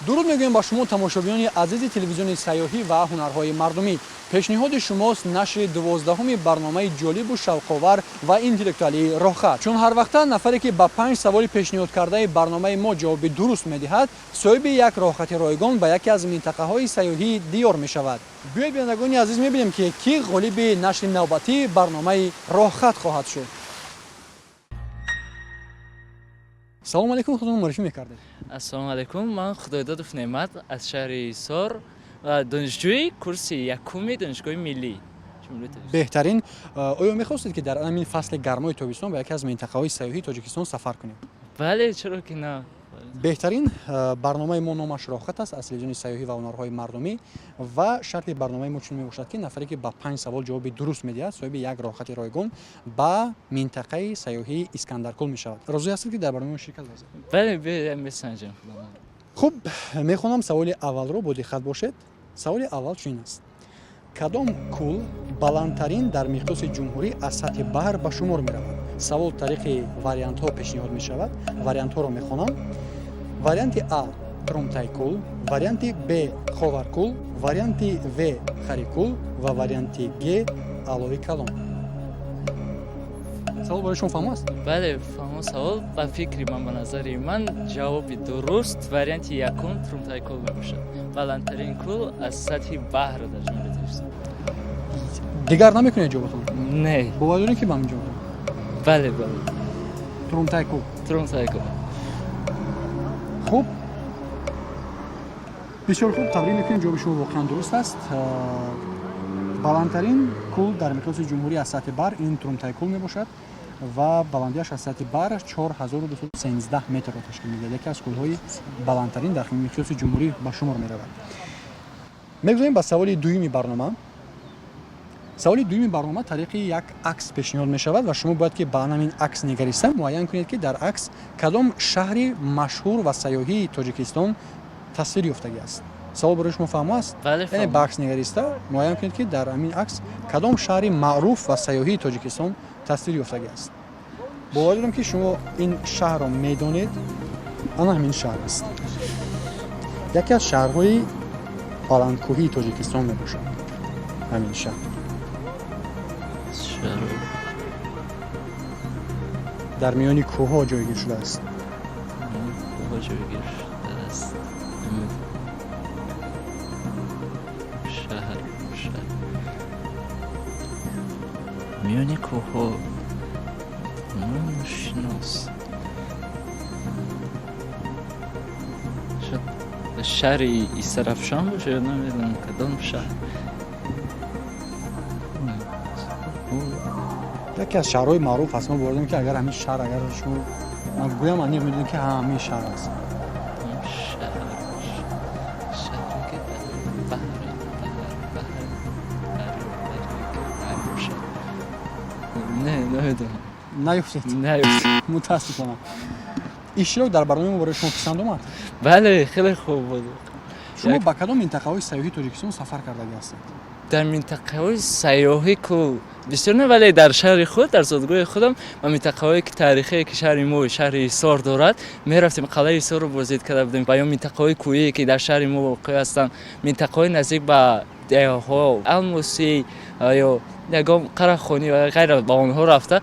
Дуруд мегӯем ба шумо, тамошобинони азизи телевизиони сайёҳӣ ва ҳунарҳои мардумӣ. Пешниҳоди шумост нашри 12-уми барномаи ҷолибу шавқовар ва интеллектуалии «Роҳхат». Чун ҳар вақта, нафаре, ки ба панҷ саволи пешниҳодкардаи барномаи мо ҷавоби дуруст медиҳад, соҳиби як роҳхати ройгон ба яке аз минтақаҳои сайёҳии диёр мешавад. Биёед, бинандагони азиз, мебинем, ки кӣ ғолиби нашри навбатии барномаи «Роҳхат» хоҳад шуд. Салому алайкум, худро муаррифӣ мекардед? Ассалому алайкум, ман Худойдодов Неъмат аз шаҳри Ҳисор ва донишҷӯи курси якуми Донишгоҳи миллии Ҷумҳурии Тоҷикистон. Беҳтарин. Оё мехостед, ки дар ҳамин фасли гармои тобистон ба яке аз минтақаҳои сайёҳии Тоҷикистон сафар кунед? Бале, чаро ки на. Беҳтарин. Барномаи мо номаш «Роҳхат» аст, аз телевизиони сайёҳӣ ва ҳунарҳои мардумӣ, ва шарти барномаи мо чунин мебошад, ки нафаре, ки ба панҷ савол ҷавоби дуруст медиҳад, соҳиби як роҳхати ройгон ба минтақаи сайёҳии Искандаркул мешавад. Розӣ ҳастед, ки дар барномаи мо ширкат варзед? Бале, биёед, месанҷем худамон. Хуб, мехонам саволи аввалро, бо диққат бошед. Саволи аввал чунин аст: кадом кӯл баландтарин дар миқёси ҷумҳурӣ аз сатҳи баҳр ба шумор меравад? Савол тариқи вариантҳо пешниҳод мешавад. Вариантҳоро мехонам: варианти А — Трумтайкул, варианти Б — Ховаркул, варианти В — Харикул ва варианти Г — Алои Калон. Савол барои шумо фаҳмо аст? Бале, фаҳмо савол. Ба фикри ман, ба назари ман, ҷавоби дуруст варианти якум, Трумтайкул мебошад, баландтарин кӯл аз сатҳи баҳр дар Ҷумҳурии Тоҷикистон. Дигар намекунед ҷавобатон? Не. Бовар доред, ки ба ҳамин ҷавоб? Бале. Трумтайкул? Трумтайкул. Хуб, бисёр хуб, табрик мекунем, ҷавоби шумо воқеан дуруст аст. Баландтарин кӯл дар миқёси ҷумҳурӣ аз сатҳи баҳр ин Трумтайкул мебошад ва баландиаш аз сатҳи баҳр 4213 метрро ташкил медиҳад. Яке аз кӯлҳои баландтарин дар миқёси ҷумҳурӣ ба шумор меравад. Мегузорем ба саволи дуюми барнома. Саволи дуюми барнома тариқи як акс пешниҳод мешавад ва шумо бояд, ки ба ҳамин акс нигариста муайян кунед, ки дар акс кадом шаҳри машҳур ва сайёҳии Тоҷикистон тасвир ёфтагӣ аст. Савол барои шумо фаҳмо аст? Бале. Яъне ба акс нигариста муайян кунед, ки дар ҳамин акс кадом шаҳри маъруф ва сайёҳии Тоҷикистон тасвир ёфтагӣ аст. Бовар дорам, ки шумо ин шаҳрро медонед. Ана ҳамин шаҳр аст, яке аз шаҳрҳои баландкӯҳии Тоҷикистон мебошад ҳамин шаҳр. Шаҳр. Дар миёни кӯҳҳо ҷойгир шудааст. Кӯҳҳо ҷойгир шудааст. Шаҳр миёни кӯҳҳо, шинос. Шояд шаҳри Истарафшон бошад ё намедонам, кадом шаҳр. Яке аз шаҳрҳои маъруф аст. Мо бовар ки агар ҳамин шаҳр, агар шумо ман гӯям, аниқ медонед, ки ҳамин шаҳр аст. Шаҳр, шаҳре ки дар баҳр бошад. Не, намедонам. Наёфтед? Наёфтем. Мутаассифона. Иштирок дар барномаи мо барои шумо писанд омад? Бале, хеле хуб буд. Шумо ба кадом минтақаҳои сайёҳии Тоҷикистон сафар кардагӣ ҳастед? Дар минтақаҳои сайёҳӣ ку бисёр не, вале дар шаҳри худ, дар зодгоҳи худам, ба минтақаҳое ки таърихие, ки шаҳри мо, шаҳри Ҳисор дорад, мерафтем, қалъаи Ҳисорро боздид карда будем ва ё минтақаҳои кӯҳие, ки дар шаҳри мо воқеъ ҳастанд, минтақаҳои наздик ба деҳҳо, Алмосӣ ё ягон Қарахонӣ ва ғайра, ба онҳо рафта,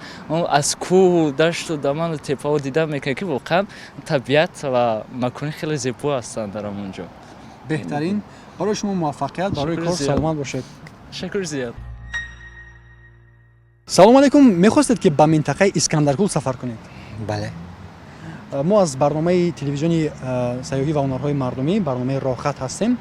аз кӯҳу дашту даману теппаҳо дида мекунем, ки воқеан табиат ва макони хеле зебо ҳастанд дар ҳамон ҷо. Беҳтарин. Барои шумо муваффақият барои Шукри кор. зиёд. Саломат бошед. Шукр зиёд. Салому алайкум. Мехостед, ки ба минтақаи Искандаркул сафар кунед? Бале. Мо аз барномаи телевизиони сайёҳӣ ва ҳунарҳои мардумӣ, барномаи «Роҳхат» ҳастем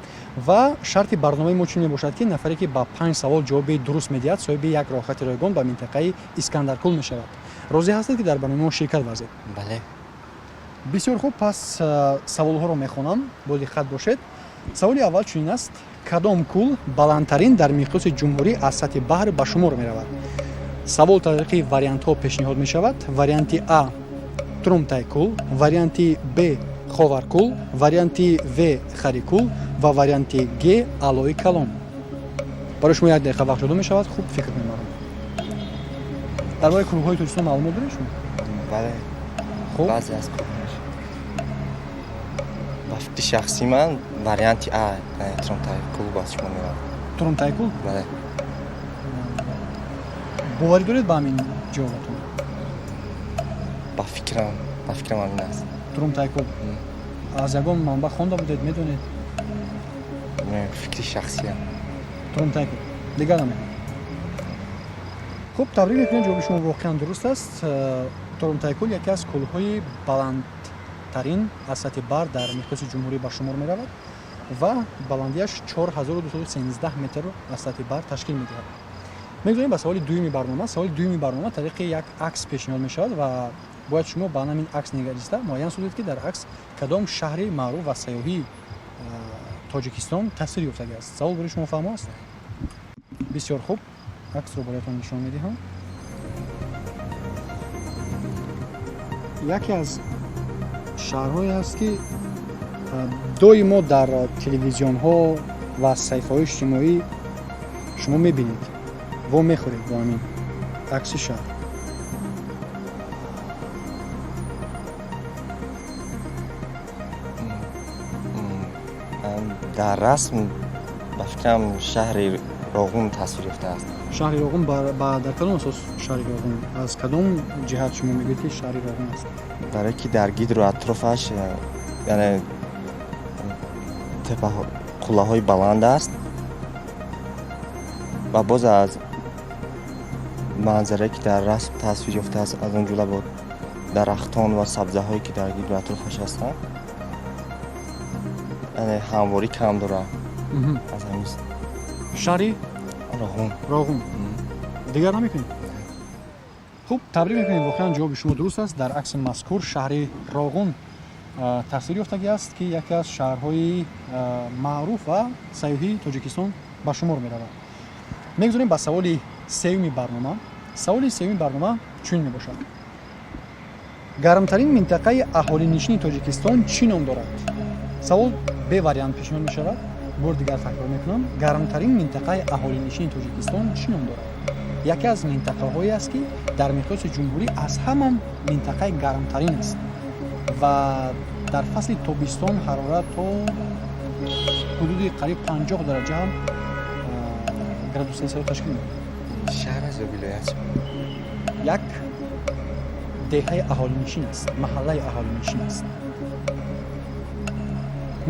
ва шарти барномаи мо чунин мебошад, ки нафаре, ки ба панҷ савол ҷавоби дуруст медиҳад, соҳиби як роҳхати ройгон ба минтақаи Искандаркул мешавад. Розӣ ҳастед, ки дар барномаи мо ширкат варзед? Бале. Бисёр хуб. Пас саволҳоро мехонам, бо диққат бошед. Саволи аввал чунин аст: кадом кӯл баландтарин дар миқёси ҷумҳурӣ аз сатҳи баҳр ба шумор меравад? Савол тариқи вариантҳо пешниҳод мешавад: варианти А — Трумтайкул, варианти Б — Ховаркул, варианти В — Харикул ва варианти Г — Алои Калон. Барои шумо як дақиқа вақт ҷудо мешавад, хуб фикр мемарам. Дар бораи кӯлҳои Тоҷикистон маълумот доред шумо? Бале. Хуб. Баъзе аз кӯҳҳош. Ба фикри шахсии ман, варианти А, яъне Турумтайкул ба шумо меравад. Турумтайкул? Бале. Боварӣ доред ба ҳамин ҷавобатон? Ба фикрам ҳамин аст. Турумтайкул. Аз ягон манбаъ хонда будед, медонед? Не, фикри шахсиям. Турумтайкул, дигар намедонед. Хуб, табрик мекунем, ҷавоби шумо воқеан дуруст аст. Турумтайкул яке аз кӯлҳои баландтарин аз сатҳи баҳр дар миқёси ҷумҳурӣ ба шумор меравад ва баландиаш 4213 метр аз сатҳи баҳр ташкил медиҳад. Мегузорем ба саволи дуюми барнома. Саволи дуюми барнома тариқи як акс пешниҳод мешавад ва бояд шумо ба ҳамин акс нигариста муайян созед, ки дар акс кадом шаҳри маъруф ва сайёҳии Тоҷикистон тасвир ёфтагиаст. Савол барои шумо фаҳмо аст? Бисёр хуб, аксро бароятон нишон медиҳам. Яке аз шаҳрҳое аст, ки доимо дар телевизионҳо ва саҳифаҳои иҷтимоӣ шумо мебинед, вомехӯред бо ҳамин акси шаҳр. Дар расм, ба фикрам, шаҳри Роғун тасвир ёфтааст. Шаҳри Роғун. Дар кадом асос шаҳри Роғун? Аз кадом ҷиҳат шумо мегӯед, ки шаҳри Роғун аст? Барое ки дар гирду атрофаш, яъне тепа, қуллаҳои баланд аст ва боз аз манзарае, ки дар расм тасвир ёфтааст, аз он ҷумла бо дарахтон ва сабзаҳое, ки дар гирду атрофаш ҳастанд, яъне ҳамворӣ кам дорад. Аз ҳамин. Шаҳри Роғун. Роғун, дигар намекунед? Хуб, табрик мекунем, воқеан ҷавоби шумо дуруст аст. Дар акси мазкур шаҳри Роғун тасвир ёфтагӣ аст, ки яке аз шаҳрҳои маъруф ва сайёҳии Тоҷикистон ба шумор меравад. Мегузорем ба саволи сеюми барнома. Саволи сеюми барнома чунин мебошад: гармтарин минтақаи аҳолинишини Тоҷикистон чӣ ном дорад? Савол бе вариант пешниҳод мешавад. Бор дигар такрор мекунам: гармтарин минтақаи аҳолинишини Тоҷикистон чӣ ном дорад? Яке аз минтақаҳое аст, ки дар миқёси ҷумҳурӣ аз ҳама минтақаи гармтарин аст ва дар фасли тобистон ҳарорат то ҳудуди қариб 50 дараҷа ҳам градус Селсиро ташкил медиҳад. Шаҳр аст ё вилоят? Як деҳаи аҳолинишин аст, маҳаллаи аҳолинишин аст,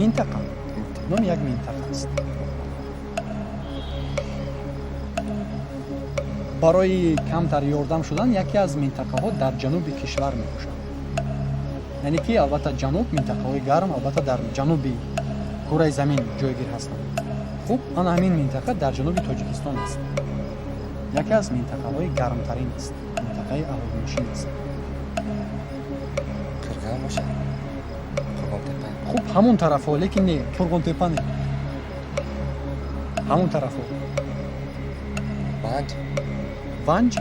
минтақа, номи як минтақа аст. Барои камтар ёрдам шудан, яке аз минтақаҳо дар ҷануби кишвар мебошад, яъне ки албатта ҷануб, минтақаҳои гарм албатта дар ҷануби кураи замин ҷойгир ҳастанд. Хуб, ана ҳамин минтақа дар ҷануби Тоҷикистон аст, яке аз минтақаҳои гармтарин аст, минтақаи аҳолинишин аст. Қирған бошад, Қурғонтепа? Хуб, ҳамон тарафҳо, лекин не, Қурғонтепа не, ҳамон тарафҳо. Ванҷ? Ванҷ?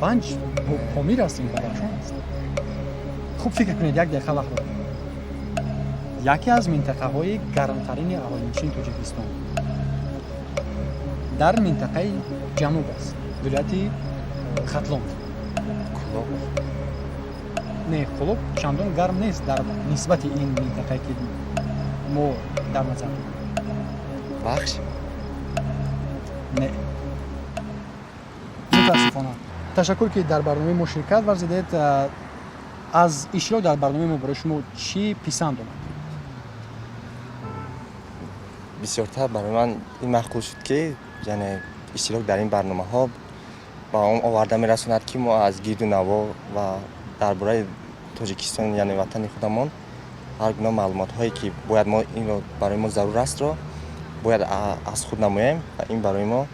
Ванҷ Помир аст, ин Бадахшон аст. Хуб, фикр кунед, як дақиқа вақт доред. Яке аз минтақаҳои гармтарини аҳолинишини Тоҷикистон дар минтақаи ҷануб аст, вилояти Хатлон. Кулоб? Не, Кулоб чандон гарм нест дар нисбати ин минтақае, ки мо дар назар дорем. Вахш? Не, мутаассифона. Ташаккур, ки дар барномаи мо ширкат варзидед. Аз иштирок дар барномаи мо барои шумо чӣ писанд омад? Бисёртар барои ман ин маъқул шуд, ки яъне иштирок дар ин барномаҳо ба он оварда мерасонад, ки мо аз гирду наво ва дар бораи Тоҷикистон, яъне ватани худамон, ҳар гуна маълумотҳое, ки бояд мо инро барои мо зарур астро бояд аз худ намоем ва ин барои мо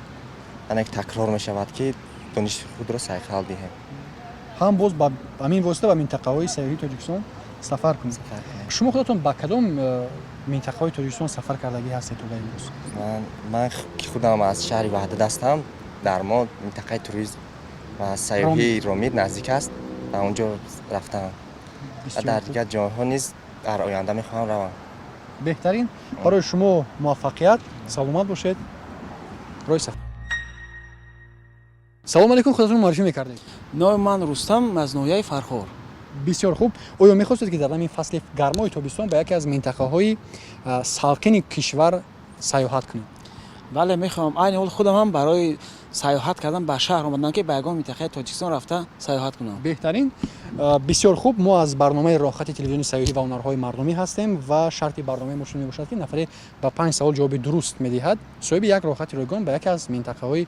яъне такрор мешавад, ки дониши худро сайқал диҳем. Ҳам боз ба ҳамин восита ба минтақаҳои сайёҳии Тоҷикистон сафар кунед. Сафар кунем. Шумо худатон ба кадом минтақаҳои Тоҷикистон сафар кардагӣ ҳастед то ба имрӯз? Ман ки худам аз шаҳри Ваҳдат ҳастам, дар мо минтақаи туризм ва сайёҳии Ромит наздик аст ва он ҷо рафтам ва дар дигар ҷойҳо низ дар оянда мехоҳам равам. Беҳтарин, барои шумо муваффақият, саломат бошед, роҳи сафар. Салому алейкум, худатон муаррифӣ мекардед? Номи ман Рустам, аз ноҳияи Фархор. Бисёр хуб. Оё мехостед, ки дар ҳамин фасли гармои тобистон ба яке аз минтақаҳои салқини кишвар сайёҳат кунед? Бале, мехоҳам. Айни ҳол худам ҳам барои сайёҳат кардан ба шаҳр омадам, ки ба ягон минтақаи Тоҷикистон рафта сайёҳат кунам. Беҳтарин. Бисёр хуб. Мо аз барномаи Роҳхати телевизиони сайёҳӣ ва ҳунарҳои мардумӣ ҳастем ва шарти барномаи мо чунин мебошад, ки нафаре ба панҷ савол ҷавоби дуруст медиҳад, соҳиби як роҳхати ройгон ба яке аз минтақаҳои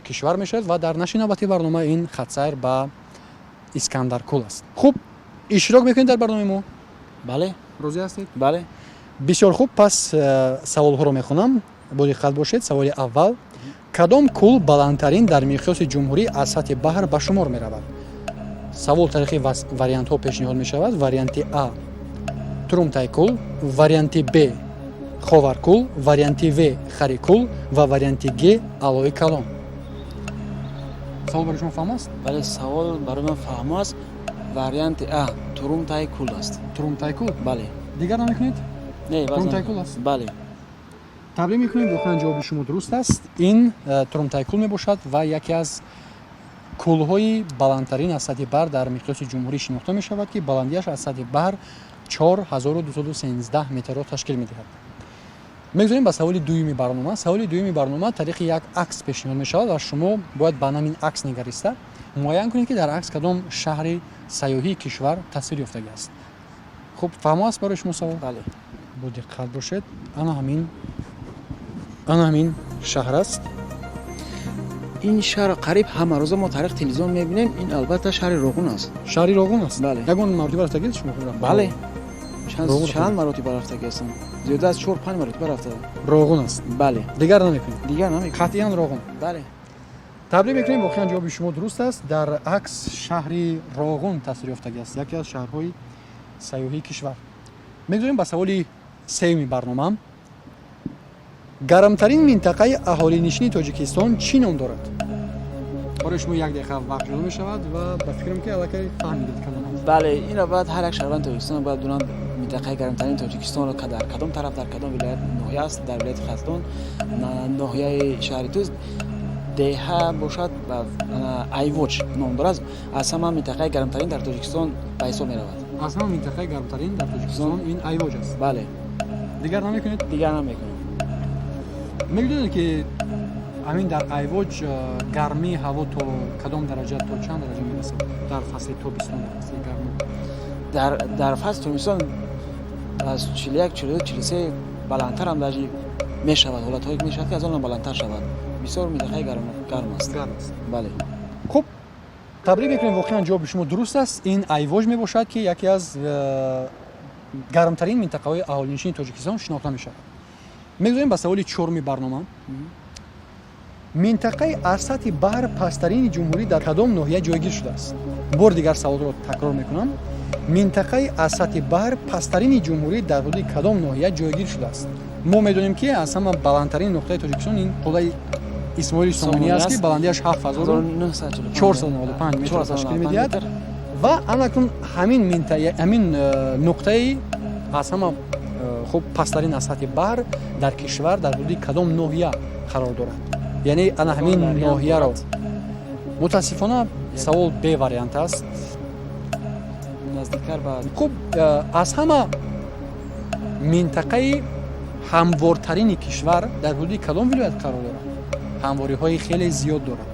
кишвар мешавад ва дар нашри навбатии барнома ин хатсайр ба Искандаркул аст. Хуб, иштирок мекунед дар барномаи мо? Бале. Розӣ ҳастед? Бале. Бисёр хуб. Пас саволҳоро мехонам, бо диққат бошед. Саволи аввал: кадом кӯл баландтарин дар миқёси ҷумҳурӣ аз сатҳи баҳр ба шумор меравад? Савол тариқи вариантҳо пешниҳод мешавад. Варианти А — Турумтайкӯл, варианти Б — Ховаркӯл, варианти В — Харикӯл ва варианти Г — Алои Калон. Савол барои шумо фаҳм аст? Бале, савол барои ман фаҳмо аст. Варианти А Турумтайкӯл аст. Турумтайкӯл? Бале. Дигар намекунед? Не. Турумтайкӯл аст? Бале. Табрик мекунем, воқеан ҷавоби шумо дуруст аст. Ин Турумтайкӯл мебошад ва яке аз кӯлҳои баландтарин аз сатҳи баҳр дар миқёси ҷумҳурӣ шинохта мешавад, ки баландиаш аз сатҳи баҳр 4213 метрро ташкил медиҳад. Мегузорем ба саволи дуюми барнома. Саволи дуюми барнома тариқи як акс пешниҳод мешавад ва шумо бояд ба ҳамин акс нигариста муайян кунед, ки дар акс кадом шаҳри сайёҳии кишвар тасвир ёфтагӣ аст. Хуб, фаҳмо аст барои шумо савол? Бале. Бо диққат бошед. Ана ҳамин шаҳр аст. Ин шаҳр қариб ҳамарӯза мо тариқ телевизион мебинем. Ин албатта шаҳри Роғун аст. Шаҳри Роғун аст? Бале. Ягон маротиба рафтагиед шумо? Бале. Роғун? Чанд маротиба рафтагӣ ҳастам, зиёда аз чор панҷ маротиба рафта. Роғун аст? Бале. Дигар намекунед? Дигар намекунам. Қатъиян Роғун? Бале. Табрик мекунем, воқеан ҷавоби шумо дуруст аст. Дар акс шаҳри Роғун тасвир ёфтагӣ аст, яке аз шаҳрҳои сайёҳии кишвар. Мегузорем ба саволи сеюми барнома. Гармтарин минтақаи аҳолинишини Тоҷикистон чӣ ном дорад? Барои шумо як дақиқа вақт ҷудо мешавад ва ба фикрам, ки аллакай фаҳмидед кадом аст. Бале, инро бояд ҳар як шаҳрванди Тоҷикистон бояд донанд, минтақаи гармтарини Тоҷикистонро, дар кадом тараф, дар кадом вилоят, ноҳия аст. Дар вилояти Хатлон, ноҳияи шаҳри Тӯс, деҳа бошад, Айвоч ном дорад. Аз ҳама минтақаи гармтарин дар Тоҷикистон ба ҳисоб меравад. Аз ҳама минтақаи гармтарин дар Тоҷикистон ин Айвоҷ аст? Бале. Дигар намекунед? Дигар намекунам. Мегӯдонед, ки ҳамин дар Айвоҷ гармии ҳаво то кадом дараҷа, то чанд дараҷа мерасад дар фасли тобистон, дар фасли гармо? Дар фасли тобистон аз 41, 42, 43 баландтар ҳам даже мешавад. Ҳолатҳое мешавад, ки аз он баландтар шавад. Бисёр минтақаи гарм аст. Гарм аст. Бале. Хуб, табрик мекунем, воқеан ҷавоби шумо дуруст аст. Ин Айвоҷ мебошад, ки яке аз гармтарин минтақаҳои аҳолинишини Тоҷикистон шинохта мешавад. Мегузорем ба саволи чоруми барнома. Минтақаи аз сатҳи баҳр пасттарини ҷумҳурӣ дар кадом ноҳия ҷойгир шудааст? Бори дигар саволро такрор мекунам: минтақаи аз сатҳи баҳр пасттарини ҷумҳурӣ дар ҳудуди кадом ноҳия ҷойгир шудааст? Мо медонем, ки аз ҳама баландтарин нуқтаи Тоҷикистон ин қуллаи Исмоили Сомонӣ аст, ки баландиаш 7495 метр ташкил медиҳад. Ва анакун ҳамин ҳамин нуқтаи аз ҳама хуб пасттарин аз сатҳи баҳр дар кишвар дар ҳудуди кадом ноҳия қарор дорад? Яъне ана ҳамин ноҳияро. Мутаассифона, савол бевариант аст. Хуб, аз ҳама минтақаи ҳамвортарини кишвар дар ҳудуди кадом вилоят қарор дорад? Ҳамвориҳои хеле зиёд дорад,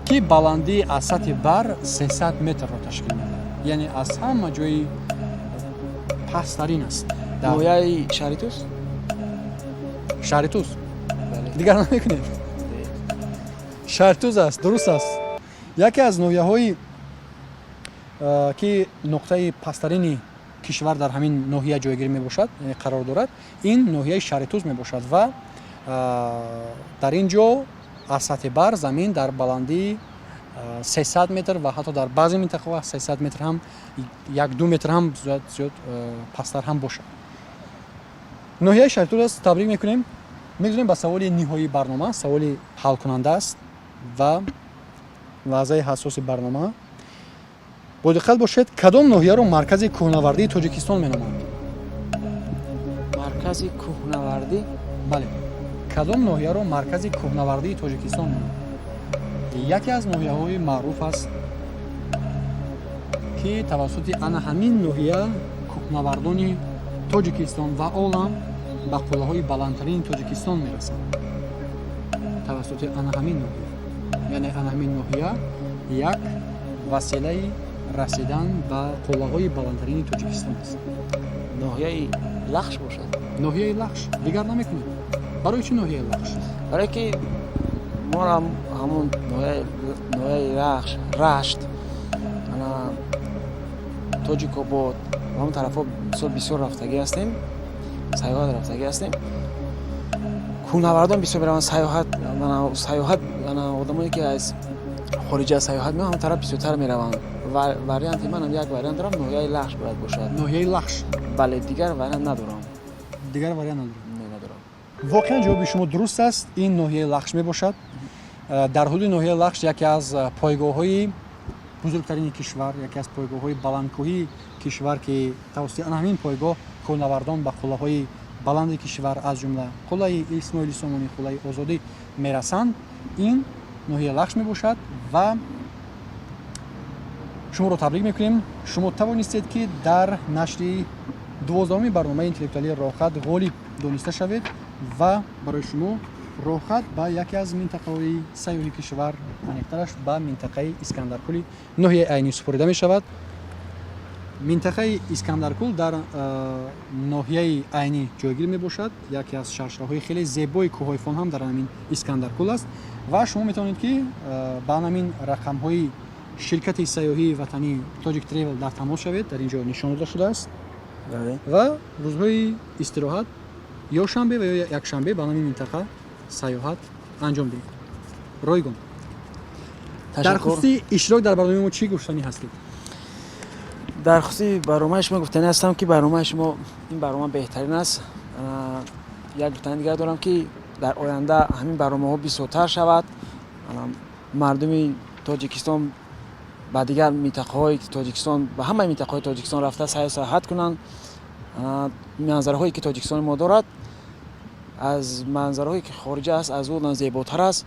ки баландии аз сатҳи баҳр 300 метрро ташкил медиҳад, яъне аз ҳама ҷои пасттарин аст. Ноҳияи шаҳри Тӯс. Шаҳри Тӯс? Дигар намекунед? Шаҳри Тӯс аст, дуруст аст. Яке аз ноҳияҳои, ки нуқтаи пасттарини кишвар дар ҳамин ноҳия ҷойгир мебошад, қарор дорад, ин ноҳияи шаҳри Тӯс мебошад ва дар ин ҷо аз сатҳи баҳр замин дар баландии 300 метр ва ҳатто дар баъзе минтақаҳо аз 300 метр ҳам 1-2 метр ҳам зиёд пасттар ҳам бошад. Ноҳияи шаҳри Тӯс аст. Табрик мекунем. Мегузорем ба саволи ниҳоии барнома. Саволи ҳалкунанда аст ва лаҳзаи ҳассоси барнома. Бо диққат бошед. Кадом ноҳияро маркази кӯҳнавардии Тоҷикистон меноманд? Маркази кӯҳнавардӣ? Бале, кадом ноҳияро маркази кӯҳнавардии Тоҷикистон меноманд? Яке аз ноҳияҳои маъруф аст, ки тавассути ана ҳамин ноҳия кӯҳнавардони Тоҷикистон ва олам ба қуллаҳои баландтарини Тоҷикистон мерасанд. Тавассути ана ҳамин ноҳия, яъне ана ҳамин ноҳия як василаи расидан ба қуллаҳои баландтарини Тоҷикистон аст. Ноҳияи Лахш бошад. Ноҳияи Лахш. Дигар намекунед? Барои чӣ ноҳияи Лахш? Барое ки моро ҳамун ноҳияи Лахш, Рашт, ана Тоҷикобод, ҳамон тарафҳо бисёр рафтагӣ ҳастем, сайёҳат рафтагӣ ҳастем. Кӯҳнавардон бисёр мераванд сайёҳат, сайёҳат, одамое ки аз хориҷа сайёҳат меоянд, ҳамон тараф бисёртар мераванд. Варианти манам як вариант дорам, ноҳияи Лахш бояд бошад. Ноҳияи Лахш. Бале, дигар вариант надорам. Дигар вариант надорам. Не, надорам. Воқеан, ҷавоби шумо дуруст аст. Ин ноҳияи Лахш мебошад. Дар ҳудуди ноҳияи Лахш яке аз пойгоҳҳои бузургтарини кишвар, яке аз пойгоҳҳои баландкӯҳии кишвар, ки тавассути ана ҳамин пойгоҳ кӯҳнавардон ба қуллаҳои баланди кишвар, аз ҷумла қуллаи Исмоили Сомонӣ, қуллаи Озодӣ мерасанд, ин ноҳияи Лахш мебошад. Ва шуморо табрик мекунем. Шумо тавонистед, ки дар нашри 12-уми барномаи интеллектуалии «Роҳхат» ғолиб дониста шавед ва барои шумо роҳхат ба яке аз минтақаҳои сайёҳи кишвар, аниқтараш ба минтақаи Искандаркули ноҳияи Айнӣ супорида мешавад. Минтақаи Искандаркул дар ноҳияи Айнӣ ҷойгир мебошад. Яке аз шаршараҳои хеле зебои кӯҳҳои Фон ҳам дар ҳамин Искандаркул аст ва шумо метавонед, ки ба ҳамин рақамҳои ширкати сайёҳии ватанӣ «Тоҷик Тревел» дар тамос шавед, дар ин ҷо нишон дода шудааст, ва рӯзҳои истироҳат, ё шанбе ва ё якшанбе, ба ҳамин минтақа сайёҳат анҷом диҳед ройгон. Дар хусуси иштирок дар барномаи мо чӣ гуфтанӣ ҳастед? Дар хусуси барномаи шумо гуфтанӣ ҳастам, ки барномаи шумо, ин барнома беҳтарин аст. Як гуфтани дигар дорам, ки дар оянда ҳамин барномаҳо бисёртар шавад, мардуми Тоҷикистон ба дигар минтақаҳои Тоҷикистон, ба ҳамаи минтақаҳои Тоҷикистон рафта сайру сайёҳат кунанд. Манзараҳое ки Тоҷикистони мо дорад, аз манзараҳое ки хориҷа аст, аз ӯ зеботар аст.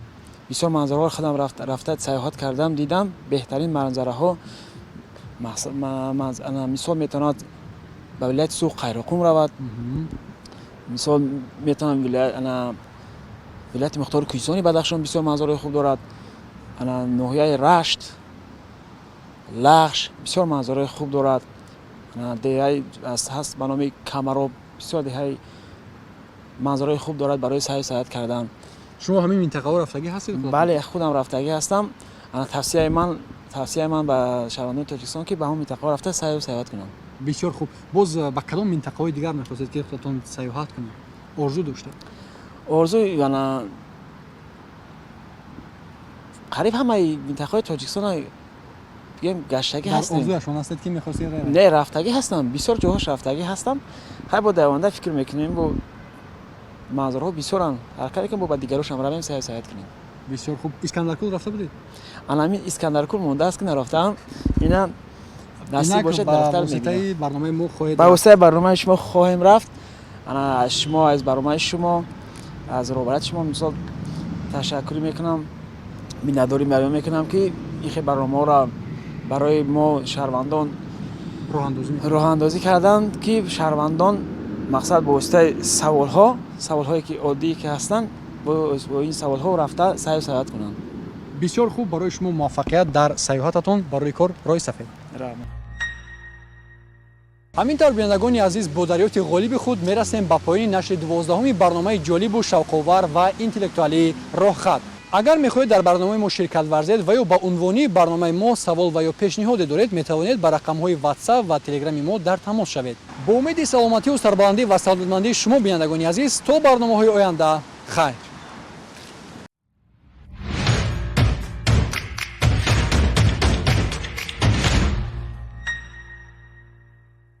Бисёр манзараҳоро худам рафта сайёҳат кардам, дидам, беҳтарин манзараҳо. Мисол, метавонад ба вилояти Суғд, Қайроқум равад, мисол, метавонад вилояти мухтори Кӯҳистони Бадахшон бисёр манзараҳои хуб дорад, ноҳияи Рашт, Лахш бисёр манзараҳои хуб дорад, деҳаи ҳаст ба номи Камароб, бисёр деҳаи манзараҳои хуб дорад барои сайру сайёҳат кардан. Шумо ҳамин минтақаҳо рафтагӣ ҳастед? Бале, худам рафтагӣ ҳастам. Тавсияи ман ба шаҳрвандони Тоҷикистон, ки ба ҳамон минтақаҳо рафта сайру сайёҳат кунанд. Бисёр хуб. Боз ба кадом минтақаҳои дигар мехостед, ки худатон сайёҳат кунед, орзу доштед? Орзу, ана қариб ҳамаи минтақаҳои Тоҷикистона бигем гаштагӣ ҳастем. Орзуяшон ҳастед, ки мехостед? Не, рафтагӣ ҳастам, бисёр ҷоҳош рафтагӣ ҳастам. Хай, бо дар оянда фикр мекунем, бо манзараҳо бисёранд, ҳаракат мекунем, бо ба дигарошам равем, сайру сайёҳат кунем. Бисёр хуб. Искандаркул рафта будед? Ана ҳамин Искандаркул мондааст, ки нарафтаам. Ина насиб бошад. Ба воситаи барномаи мо хоҳед. Ба воситаи барномаи шумо хоҳем рафт. Ана аз шумо, аз барномаи шумо, аз роҳбарияти шумо, мисол, ташаккурӣ мекунам, миннатдорӣ баён мекунам, ки ин хел барномаҳоро барои мо шаҳрвандон роҳандозӣ карданд, ки шаҳрвандон, мақсад, бо воситаи саволҳо, саволҳое ки оддие ки ҳастанд, бо ин саволҳо рафта сайру сайёҳат кунанд. Бисёр хуб. Барои шумо муваффақият дар сайёҳататон, барои кор роҳи сафед. Ҳамин тавр, бинандагони азиз, бо дарёфти ғолиби худ мерасем ба поёни нашри 12-уми барномаи ҷолибу шавқовар ва интеллектуалии «Роҳхат». Агар мехоҳед дар барномаи мо ширкат варзед ва ё ба унвони барномаи мо савол ва ё пешниҳоде доред, метавонед ба рақамҳои Ватсап ва Телеграми мо дар тамос шавед. Бо умеди саломатию сарбаландӣ ва савдатмандии шумо, бинандагони азиз, то барномаҳои оянда, хайр.